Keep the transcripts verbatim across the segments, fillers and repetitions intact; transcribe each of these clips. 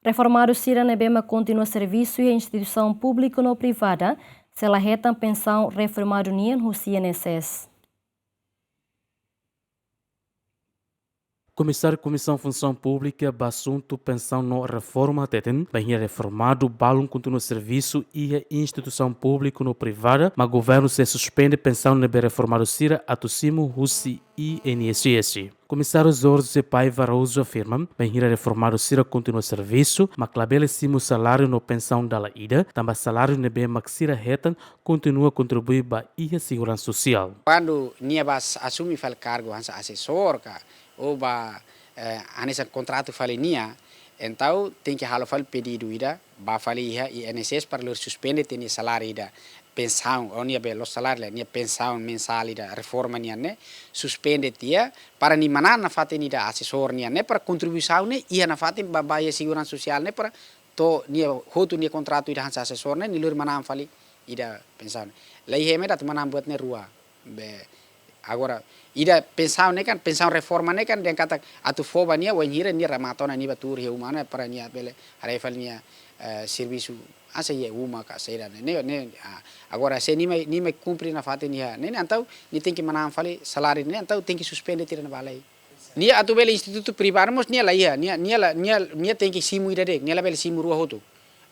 Reformadu sira ne'ebé mak kontinua servisu iha instituisaun públiku no privada sei la hetan pensaun reformadu nian husi I N S S. Komisáriu Komisaun Funsaun Públika ba asuntu pensaun no reforma hateten, bainhira reformadu balun kontinua servisu iha instituisaun públiku no privada, mak governu sei suspende pensaun ne'ebé reformadu sira atu simu husi I N S S. Komisáriu Jorge Paiva Araújo afirma, bainhira reformadu sira kontinua servisu, mak labele simu saláriu no pensaun dala ida, tanba saláriu ne'ebé mak sira hetan kontinua kontribui ba iha seguransa sosiál. Kuandu nia ba as-, asume fali kargu hanesan asesór ka, ou ba, eh, hanesan kontratu fali nia, entaun tenke halo fali pedidu ida, ba fali iha I N S S para lori suspende tiha nia saláriu ida, pensaun, ou nia be la'ós saláriu lae, nia pensaun mensál ida reforma nian ne'e, suspende tiha, para nia manán nafatin ida asesór nian ne'e, para kontribuisaun ne'e iha nafatin ba, ba iha seguransa sosiál ne'e, para to'o nia hotu nia kontratu ida hanesan asesór ne'e, nia lori manán fali ida pensaun. Laiha ema ida atu manán buat ne'e rua. Be, agora, ida pensaun ne'e kan, pensaun reforma ne'e kan, dehan katak atu fó ba nia, wainhira nia remata ona nia bá tuur iha uma ne'e, para nia bele haree fali nia, eh, servisu, ah, se iha uma ka saida ne'e, ne'e, ne'e, ah, agora, se nia mai, nia mai kumpre nafatin nia, ne'e, ne'e, entaun, nia tenke manán fali saláriu ne'e, entaun tenke suspende tiha ona ba lai. Nia atu bele institutu privadu mós nia laiha, nia, nia la, nia, nia tenke simu ida de'it, nia labele simu rua hotu.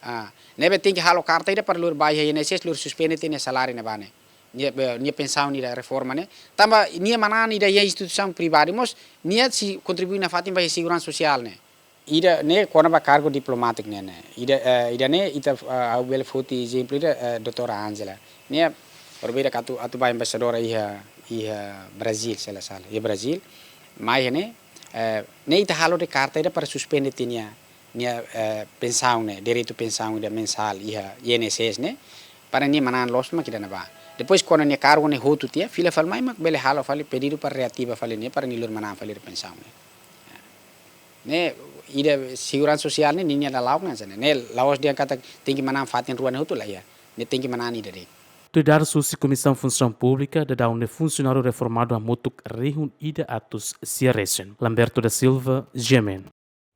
Ah, ne'ebé tenke halo karta ida para lori ba iha I N S S lori suspende tiha nia saláriu ne'ebá ne'e. Nia, be, nia pensaun ida reforma ne'e. Tanba nia manán ida iha instituisaun privadu mós, nia sei kontribui nafatin ba iha seguransa sosiál ne'e. Ida ne'e kona-ba kargu diplomátiku nian ne'e. Ida, eh, ida ne'e ita, eh, ha'u bele foti ezemplu ida, eh, doutora Ângela. Nia, berbeda ka atu, atu ba embaixadora iha, iha Brazil, se la sala. Iha Brazil. Mai ne'e, eh, ne'e ita halo de'it karta ida para suspende tiha nia, nia, eh, pensaun ne'e, direitu pensaun ida mensál iha I N S S ne'e, para nia manán loos mak ida ne'ebá. Depois, kuandu nia kargu ne'e hotu tiha, fila fali mai mak bele halo fali pedidu para reativa fali nia, para nia lori manán fali ida pensaun ne'e. Ne'e, ida seguransa sosiál ne'e, ninia dalauk ne'e hanesan ne'e. Ne'e la'ós dehan katak tenke manán fatin rua ne'e hotu laiha. Ne'e tenke manán ida de'it. Tuir dadus husi Komisaun Funsaun Públika, daudaun ne'e funsionáriu reformadu hamutuk rihun ida atus sia resin. Lamberto da Silva, G M N.